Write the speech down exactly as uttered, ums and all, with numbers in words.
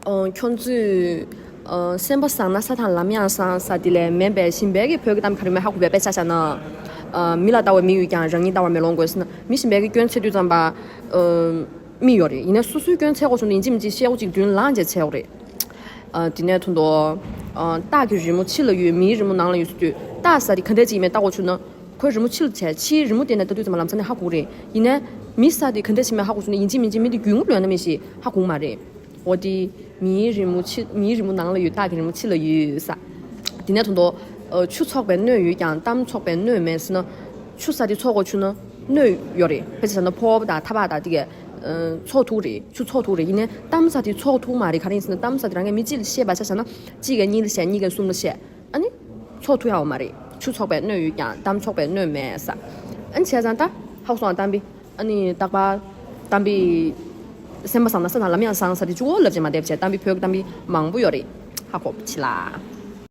ཨོ། ཁྱོད་ཚོས་ཨོ། སེམས་པ་བཟང་ན་ས་དང་ལམ་ཡང་བཟང་ས་དེ་ལས་མེད་པའི་གཞན་པའི་གི་བོད་ཀྱི་གཏམ་ག་རེ་མེད་ཧ་གོ་བའི་དཔེ་ཆ་བཞག་ན། ཨོ། མི་ལ་ལྟ་བ་མི་ཡོད་ཀྱང་རང་ཉིད་ལྟ་བ་མེ་ལོང་དགོས་ཟེར་ན། མི་གཞན་པའི་གི་སྐྱོན་འཚོལ་དུས་ཙམ་པ། ཨོ། མི་ཡོད་རེད། ཡིན་ན་སོ་སོའི་སྐྱོན་འཚོལ་དགོས་བྱུང་ན་ཡིན་གཅིག་མིན་གཅིག་ཤེལ་སྒོ་གཅིག་མདུན་ལངས་བྱས་འཚོལ་དགོས་རེད། ཨོ། དེ་ནས་ཐུང་དོ། ཨོ། སྟག་གི་རི་མོ་ཕྱི་ལ་ཡོད། མིའི་རི་མོ་ནང་ལ་ཡོད་ཟེར་དུས་སྟག་ཟེར་དེ་ག་འདྲ་ཅིག་ཡིན་མིན་ལྟ་དགོས་བྱུང་ན། ཁོའི་རི་མོ་ཕྱི་ལ་བྱས། ཕྱིའི་རི་མོ་དེ་ནས་ལྟ་དུས་ཙམ་པ་ལམ་སང་ནས་ཧ་གོ་གི་རེད། ཡིན་ནའི་མི་ཟེར་དེ་ག་འདྲ་ཅིག་ཡིན་མིན་ཧ་གོ་བྱུང་ན་ཡིན་གཅིག་མིན་གཅིག་མི་དེ་རྒྱུས་ངོམ་ཡོད་ན་མེད་ཤེས་ཧ་གོ་གི་མ་རེད། འོ་དེ། མིའི་རི་མོ་ཕྱི། མིའི་རི་མོ་ནང་ལ་ཡོད། སྟག་གི་རི་མོ་ཕྱི་ལ་ཡོད་ས། དེ་ནས་ཐུང་དོ། ཨོ། ཆུ་འཚོགས་པའི་སྣོད་ཡོད་ཀྱང་གཏམ་འཚོགས་པའི་སྣོད་མེད་ཟེར་ན། ཆུ་ཟེར་དེ་འཚོགས་དགོས་བྱུང་ན་སྣོད་ཡོད་རེད། དཔེ་ཆ་བཞག་ན་ཕོར་པ་དང་ཐག་པ་དང་དེ་གས། ཨོ། འཚོགས་ཐུབ་རེད། ཆུ་འཚོགས་ཐུབ་རེད། ཡིན་ནའི་གཏམ་ཟེར་དེ་འཚོགས་ཐུབ་མ་རེད། ག་རེ་ཡིན་ཟེར་ན་གཏམ་ཟེར་དེ་རང་གིས་མི་གཅིག་ལ་བཤད་པ་ཆ་བཞག་ན་གཅིག་གིས་གཉིས་ལ་བཤད། གཉིས་གིས་གསུམ་ལ་བཤད། ཨ་ནི། འཚོགས་ཐུབ་ཡོད་མ་རེད། ཆུ་འཚོགས་པའི་སྣོད་ཡོད་ཀྱང་གཏམ་འཚོགས་པའི་སྣོད་མེད་ས། ཨ་ནི་བྱས་ཙང་ད་ཧ་གོ་སོང་། གཏམ་དཔེ། ཨ་ནི་རྟག་པར་གཏམ་དཔེ། སེམས་པ་བཟང་ན་ས་དང་ལམ་ཡང་བཟང་ས་དེ་གཅིག་པོ་ལབ་བྱས་མ་བསྡད་བྱས། གཏམ་དཔེ་བོད་ཀྱི་གཏམ་དཔེ་མང་པོ་ཡོད་རེད། ཧ་གོ་བྱེད་ལ།